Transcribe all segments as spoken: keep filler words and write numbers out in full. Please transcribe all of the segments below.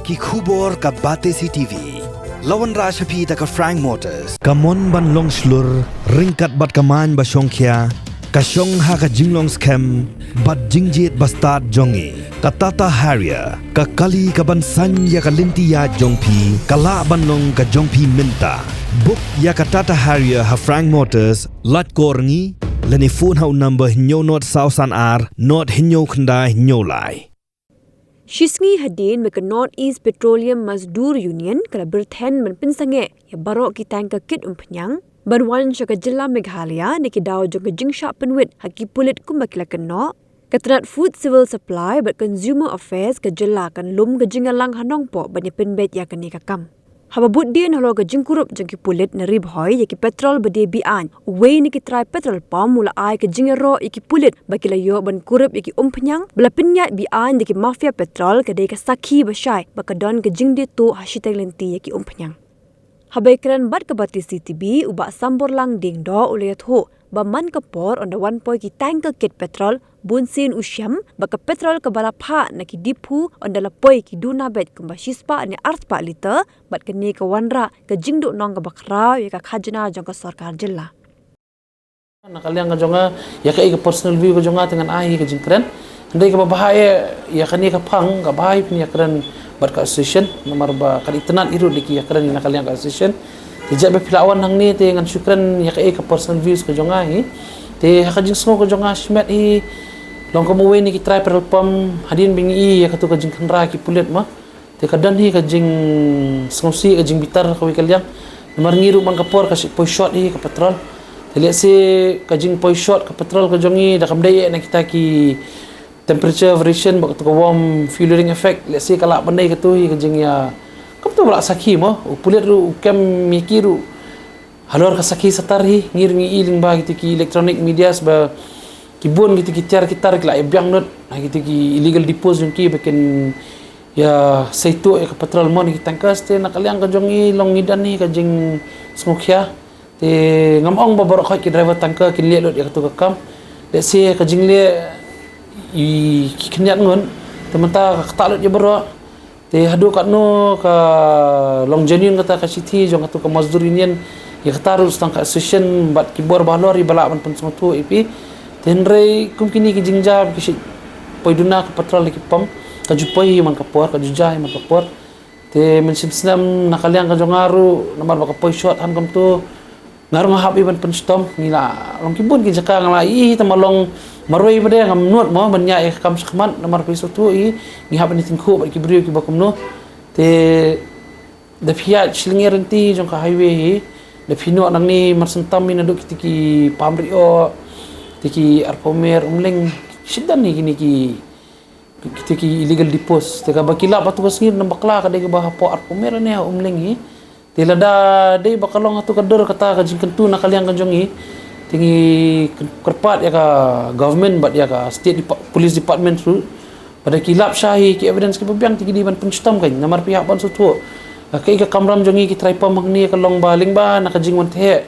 Ki khubor ka Batesi T V. La wanrah sha phi da ka Frank Motors. Ka mon ban long shlur, ryngkat bad ka main ba shongkhia, ka shong ha ka jinglong skhem bad jingjied ba stad jong ngi. Ka Tata Harrier, ka kali ka ban saiñ ïa ka lynti ïaid jong phi, ka lah ban long ka jong phi mynta. Book ïa ka Tata Harrier ha Frank Motors, lait kor ngi, lane phone ha u number hynñiew nod saw san ar, nod hynñiew khyndai hynñiew lai. Shisngi hadien ba ka North East Petroleum Mazdoor Union ka la byrthen ban pynsangeh ïa baroh ki tanker kit umphniang ban wan sha ka jylla Meghalaya na ki daw jong ka jingshah pynwit ha ki pulit kumba ki la kynnoh. Ka tnat Food Civil Supply bad Consumer Affairs ka jylla kan lum ka jingïalang ha Nongpoh ban ïa pynbeit ïa kane ka kam. Haba bud dien halor ka jingkurup jong ki pulit na Ri Bhoi ïa ki petrol ba die be-aiñ, uwei na ki trai petrol pump u la ai ka jingïaroh ïa ki pulit ba ki la ïoh ban kurup ïa ki umphniang ba la pynïaid be-aiñ da ki mafia petrol, ka dei ka sakhi ba shai ba ka don ka jingdie tuh ha shiteng lynti ïa ki umphniang. Haba ïakren bad ka Batesi T V, u Bah Samborlang Diengdoh u la ïathuh ba man ka por ynda wan poi ki tanker kit petrol, bunsien u shem ba ka petrol kaba la phah na ki diphu ynda la poi ki duna beit kumba shispah ne arspah liter, bad kane ka wanrah ka jingduhnong kaba khraw ïa ka khajna jong ka sorkar jylla. Na ka liang ka jong nga, ïa kaei ka personal view ka jong nga te ngan ai ka jingkren. Hynrei kaba bha ïa, ïa kane ka phang, kaba bha ïa phin ïakren bad ka association, namar ba ka dei itynnad hi ruh da ki ïakren na ka liang ka association. Te jait ba phi la wan hangne te ngan shu kren ïa kaei ka personal views ka jong nga hi. Te ha ka jingsngew ka jong nga shimet hi, long kum uwei na ki trai petrol pump, hadien ba ngi i ïa katu ka jingkhynra ki pulit ma. Te ka don hi ka jingsngewsih, ka jingbitar kawei ka liang. Namar ngi ruh man ka por ka shait poi short hi ka petrol. Te lehse ka jingpoi short ka petrol ka jong ngi da kam dei eh na kita ki temperature variation bad katu ka warm fueling effect. Lehse ka lah ban dei katu hi ka jingïa, kumtu ba la sakhi mo. U pulit ruh, u kem miki ruh. Halor ka sakhi satar hi, ngi ruh ngi i lyngba kito ki electronic medias ba ki bun kito ki tiar ki tar ki la ïa biang lut ha kito ki illegal depots jong ki ba kin ïa sait tuh ïa ka petrol mo na ki tankers. Te na ka liang ka jong ngi long ngi don hi ka jingsngewkhia. Te ngam ong ba baroh khoit ki driver tanker kin leh lut ïa katu ka kam. Lehse ka jingleh i ki khyndiat ngut, te mynta ka ktah lut ïa baroh. Te haduh katno ka long genuine kata ka shithi jong katu ka Mazdoor Union, ïa kata ruh tang ka association bad ki bor ba halor hi ba lah ban pynsngewthuh ïa phi. Te hynrei kum kine ki jingjia ba ki shait poi duna ka petrol na ki pump, ka ju poi hi man ka por, ka ju jia hi man ka por. Te mynshem snem na ka liang ka jong nga ruh namar ba ka poi short han kumtu, nga ruh nga hap i ban pynshitom. Ngi la long ki bun ki jaka, nga la i, i tang ba long marwei pat de ngam nud mo ban ïa i kam shakhmat namar phi sngewthuh i, ngi hap ban i tyngkhuh bad ki briew kiba kumno. Te da phi ïaid shilynter lynti jong ka highway hi, da phi noh nangne Mawryngkneng, i naduh kiti ki Pamriok, kiti ki Arphew Mer, Umling, shidan hi kine ki, kiti ki illegal depots. Te kaba ki lap ha tu ka sngi, nang bakla ka dei kaba hapoh Arphew Mer ne ha Umling hi. Te lada dei ba ka long ha tu ka dur kata ka jingkyntu na ka liang ka jong ngi, te ngi kyrpad ïa ka government bad ïa ka state depa-, police department ruh, ba da ki lap shai ki evidence kiba biang te ki dei ban pynshitom kan, namar phi hap ban sngewthuh. Ka, ka kamram jong ngi ki trai pump hangne ka long ba lyngba na ka jingwan theh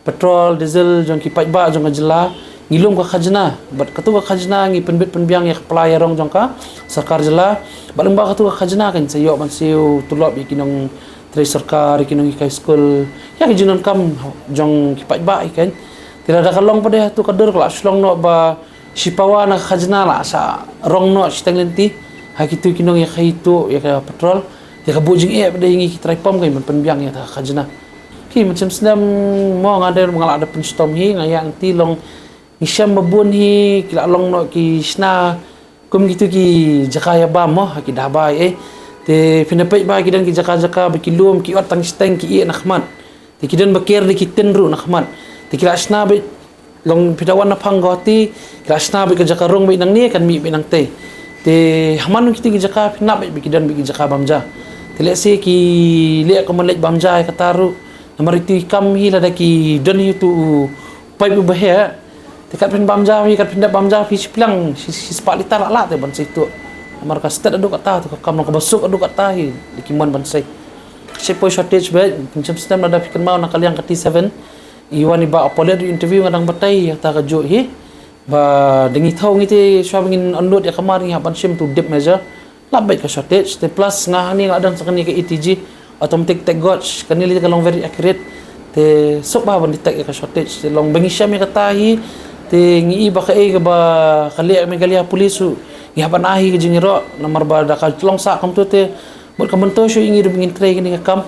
petrol, diesel jong ki paidbah jong ka jylla, ngi lum ka khajna. Bad katu ka khajna ngi pynbit pynbiang ïa ka pla ïa rong jong ka sorkar jylla. Bad lyngba katu ka khajna kan sa ïoh ban siew tulop ïa ki nongtrei sorkar, ïa ki nonghikai skul, ïa ki jingdonkam jong ki paidbah hi kan. Te lada ka long pat de ha tu ka dur ka la shlong noh ba shi pawa na ka khajna la sa rong noh shiteng lynti ha kitu ki nongïakhih tuh ïa ka petrol. Te ka buh jingeh pat de ïa ngi ki trai pump kan ban pynbiang ïa ka khajna. Ki mynshem snem mo nga dei ba nga la da pynshitom hi, nga ïa ngi ti long ngi shem ba bun hi ki la long noh ki shna kum kitu ki jaka ïa bam mo ha ki dhaba eh. Te phin da peit ba ki don ki jaka jaka ba ki lum, ki ot tang shiteng, ki ïeh na khmat. Te ki don ba ker da ki tin ruh na khmat. Te ki la shna beit, long phi da wan na phang Guwahati, ki la shna beit ka jaka rung beit nangne, kan mih beit nangtei. Te ha man kitu ki jaka phin lap beit ba ki don beit ki jaka bam ja. Te lehse ki leh kumba leit bam ja ïa kata ruh. Namar itu i kam hi lada ki don hi tu u paip uba heh. Te kat phin bam ja phi, kat phin da bam ja phi shi pliang, shi, shi spah liter la lah te ban sei tuh. Namar ka stet haduh katta, tu ka kam long kaba suk haduh katta hi, da ki mon ban sei. Shi poi shortage beit, mynshem snem lada phi kynmaw na ka liang ka T seven. I wan i Bah Paul Lut interview nga dang batai ïa kata kajuh hi. Ba da ngi thaw ngi te shuwa ba ngin unload ïa ka mar ngi hap ban shim tu dip measure. Lap bad ka shortage, te plus nga hangne nga don sa kane ka A T G, automatic tag gauge, kane lei ka long very accurate. Te suk bha ban detect ïa ka shortage, te long ba ngi shem ïa kata hi, te ngi i ba kaei kaba ka leh Meghalaya Police ruh ngi hap ban ai hi ka jingïaroh, namar ba da ka long sah kumto te mut ka mynta shuh ïa ngi ruh ba ngin trei kane ka kam.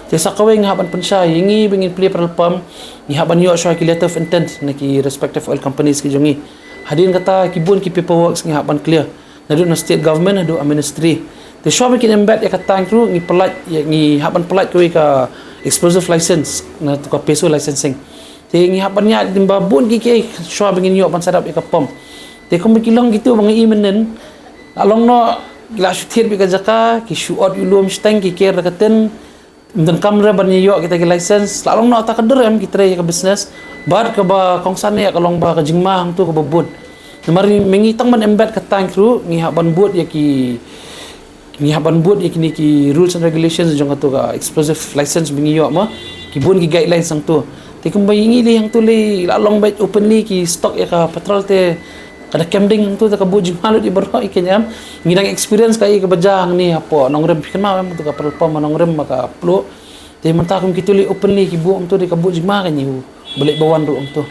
Te sa kawei nga hap ban pynshai ïa ngi ba ngin plie petrol pump, ngi hap ban ïoh shuwa ki letter of intent na ki respective oil companies ki jong ngi. Hadien kata ki bun ki paperworks ngi hap ban clear. Naduh na state government haduh a ministry. Te shuwa ba kin embed ïa ka tank ruh ngi pynlait, ïa ngi hap ban pynlait kawei ka explosive license, na tu ka PESO licensing. Te ngi hap ban ïaid ba bun ki kiei shuwa ba ngin ïoh ban set up ïa ka pump. Te kumba ki long kitu ba ngi i mynnin, la long noh, ki la shu thied beit ka jaka, ki shu ot ïa u lum shiteng, ki ker da ka tin, ym donkam re ban ïoh kita ki license, la long noh ta ka dur em ki trei ïa ka business. Bad kaba kongsan ïa ka long ba ka jingma hangtu kaba bun. Namar ma ngi tang ban embed ka tank ruh, ngi hap ban bud ïa ki, ngi hap ban bud ïa kine ki rules and regulations jong katu ka explosive license ba ngi ïoh ma, ki bun ki guidelines hangtu. Te kumba ïa ngi lei hangtu lei la long beit openly ki stock ïa ka petrol te ka da kem ding hangtu te ka buh jingma lut ïa baroh ïa kane em. Ngi dang experience ka ïa kaba jia hangne hapoh Nongrim, phi kynmaw em, tu ka petrol pump Nongrim ma ka Pluh. Te mynta kum kitu lei openly ki buh hangtu te ka buh jingma kane u ba leit ba wan ruh hangtu.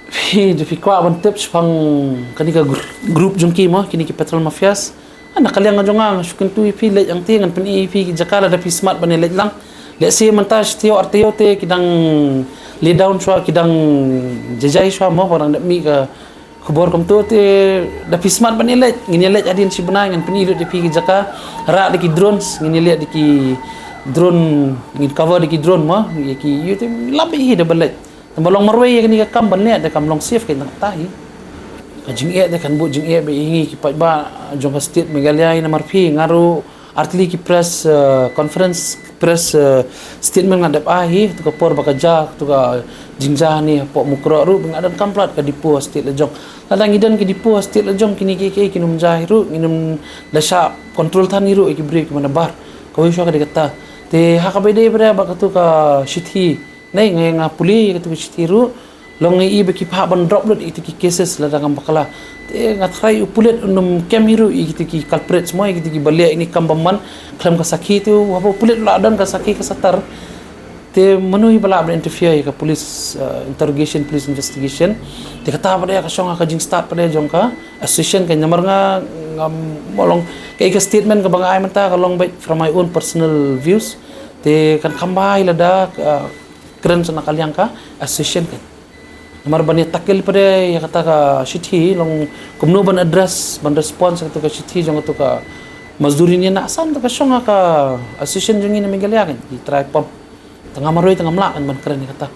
Phi, da phi kwah ban tip shaphang kane ka gr-, group jong ki mo, kine ki petrol mafias. Ah, na ka liang jong nga, nga shu kyntu ïa phi leit hangtei ngan pyni ïa phi ki jaka lada phi smat ban ïa leit lang. Lehse mynta shi taïew ar taïew te ki dang lay down shuwa, ki dang jai jai shuwa mo, ba dang dep mih ka khubor kumto te da phi smat ban ïa leit, ngin ïa leit hadien shi bnai ngan pyni lut ïa phi ki jaka, rah da ki drones, ngin ïa leit da ki drone, ngin cover da ki drone mo, ïa ki ïa te lap ïa hi da ba leit. Te ba long marwei ïa kane ka kam ban leh, da kam long safe ka ïa kata hi. Ka jingeh te kan buh jingeh ba ïa ngi ki paidbah jong ka state Meghalaya hi namar phi nga ruh artylli ki press, eh, conference, press, eh, statement nga dep ai hi, tu ka por ba ka jia, tu ka jingjia ni hapoh Mukroh ruh, ba nga donkam palat ka depot ha state la jong. Lada ngi don ka depot ha state la jong kine kiei kiei kin ym jia hi ruh, ngin ym da shah control than hi ruh ïa ki briew ki manabar. Kawei shuwa ka dei kata. Te ha kaba ïadei bad katu ka shithi, Nai, nga, nga pule ïa katu ka shithi ruh, long nga i ba ki phah ban drop lut ïa kitu ki cases lada ngam bakla. Te nga tharai u pulit un ym kem hi ruh ïa kitu ki culprits mo, ïa kitu ki ba leh ïa kane ka kam bymman khlem ka sakhi, te haba u pulit u la don ka sakhi ka satar. Te mano hi ba lah ban interfere ïa ka police, uh, interrogation, police investigation. Te kata pat de ka shong ha ka jingstad pat de jong ka association, ka namar nga ngam, mo long, ka, ka statement kaba nga ai mynta ka long beit from my own personal views. Te kan kham bha hi lada, uh, kren sa na ka liang ka association ka. Namar ban ïa tackle pat de ïa kata ka shithi long kumno ban address, ban response ïa katu ka shithi jong katu ka Mazdoor Union, na san ta ka shong ha ka association jong ngi na Meghalaya kan, ki trai pump. Te nga marwei te ngam lah kan ban kren ïa kata.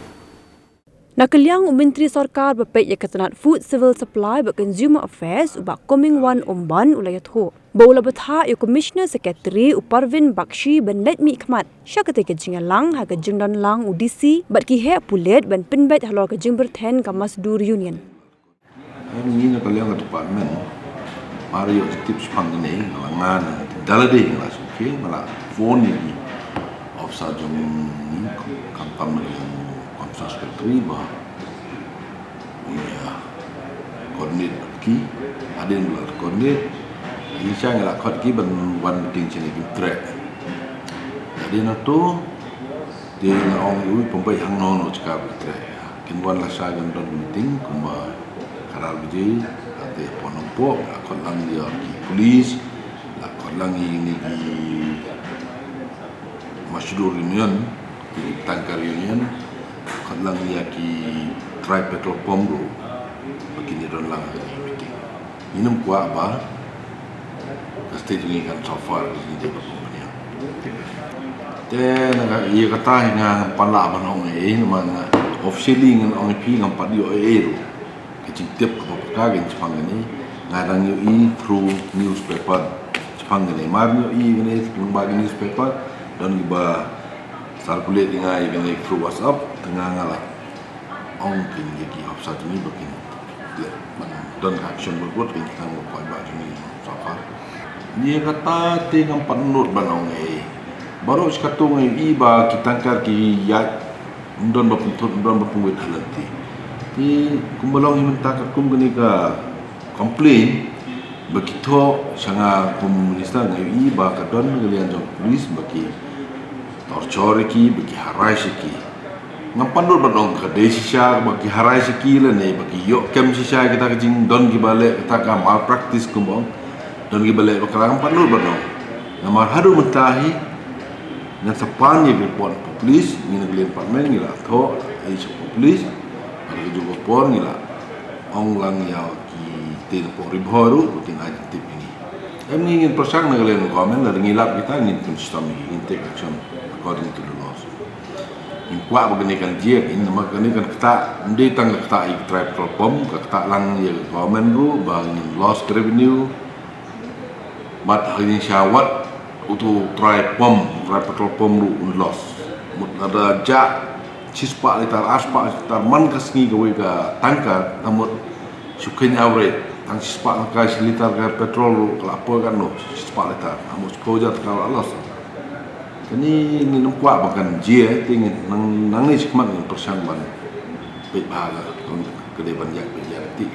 Na ka liang u Myntri Sorkar ba peit ïa ka tnat Food, Civil Supply bad Consumer Affairs, u Bah Comingone Ymbon, u la ïathuh ba u la bthah ïa u Commissioner Secretary, u Parvin Bakshi, ban leit mihkhmat sha katei ka jingïalang ha ka jingdon lang u D C bad ki heh pulit ban pynbeit halor ka jingbyrthen ka Mazdoor Union. Ngi na ka liang ka department, mar ïoh tip shaphang kane, nga la ngan, da lade nga la sngewkhia, nga la phone ïa ki officer jong ngi, khamtam ïa u Commissioner Secretary ba ïa coordinate bad ki, hadien ba la coordinate, ïa sha nga la khot ki ban wan meeting shane, kim treh. Hadien hato, te nga ong ïa u, pynbeit hangno hangno jaka ba ki treh. Kin wan lashai ban don meeting kumba khadar baje, te hapoh Nongpoh, la khot lang ïa ki police, la khot lang ïa kine ki Mazdoor Union, ki tanker union, khot lang ïa ki trai petrol pump ruh, ba kin ïa don lang ha kane ka meeting. Ngim kwah ba ka state jong ngi kan suffer, ka jingdei bad company. Te na ka, ïa kata hi nga ngam pat lah ban ong ei ei, namar nga officially ngan ong ïa phi ngam pat ïoh ei ei ruh. Ka jingtip kaba paka ka shaphang kane, nga dang ïohi through newspaper shaphang kane. Mar ïohi kane lyngba ki newspaper, don kiba circulate ïa nga ïa kane through WhatsApp, te nga nga la ong kin ïa ki officer jong ngi ba kin leh ban don ka action ba kut, kin tang ba kwai ba jong ngi suffer. Ïa kata te ngam pat nud ban ong ei. Baroh shi katta nga ïohi ba ki tanker ki ïaid, ym don ba pynthut, ym don ba pynwit ha lynti. Te kumba long hi mynta katkum kane ka complain, Ba ki thoh sha nga kum minister, nga ïohi ba ka don ka liang jong police ba ki torture ïa ki, ba ki harass ïa ki. Ngam pat nud ban ong ka dei shisha ba ki harass ïa ki lane ba ki ïoh kem shisha kita ka jingdon kiba leh kata ka malpractice kumba ong. Don kiba leh bakla, ngam pat nud ban ong. Namar haduh mynta hi ngan sa pan ïa ka report ha police, ngi na ka liang department ngi la thoh ïa ka police. Bad ka juh ka por ngi la ong lang ïa ki tei na pdeng ri bhoi ruh ba kin ai tip ïa ngi. Em, ngi ngin pyrshang na ka liang ka government, lada ngi lap kita ngin pynshitom ïa ki, ngin take action according to the laws. Ngin kwah ba kane kan jia, ngin, namar kane kan ktah, ym dei tang ka ktah ïa ka trai petrol pump, ka ktah lang ïa ka government ruh ba ngin loss ka revenue. Bad ha ka jingshisha wat uto u trai pump, u trai petrol pump ruh un loss. Mut lada jah shispah litar, arspah litar man ka sngi kawei ka tanker, te mut shu kheiñ average, tang shispah tyngka shi litar ka petrol ruh ka la poi katno, shispah litar, te mut shiphew hajar tyngka la loss. Kane ngin ym kwah ba kan jia, te ngin nang, nangne shakhmat ngin pyrshang ban peit bha ka, ka dei ban ïa peit ïa ti.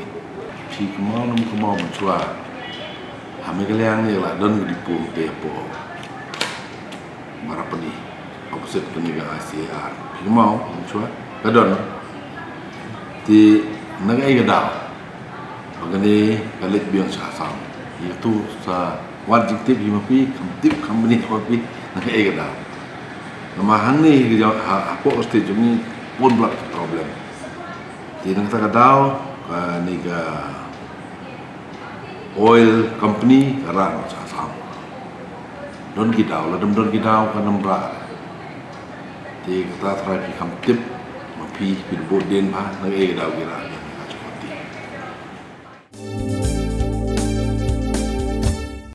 Phi kynmaw ne ym kynmaw mynshuwa, ha Meghalaya ne la don ka depot te hapoh Marapani, opposite kane ka I C A R. Phi kynmaw mynshuwa? Ka don. Te na kaei ka daw ba kane ka leit biang sha Assam? Ïa tu sa wad jingtip hi ma phi, kham tip kham bniah ma phi, na kaei ka daw? Namar hangne hi ka jong, ha, hapoh state jong ngi bun bha ka problem. Te na kata ka daw kane ka oil company ka rah noh sha Assam. Don ki daw, lada ym don ki daw kan ym rah. Te kata trai phi kham tip ma phi, phi bud dien bha na kaei ka daw ki rah.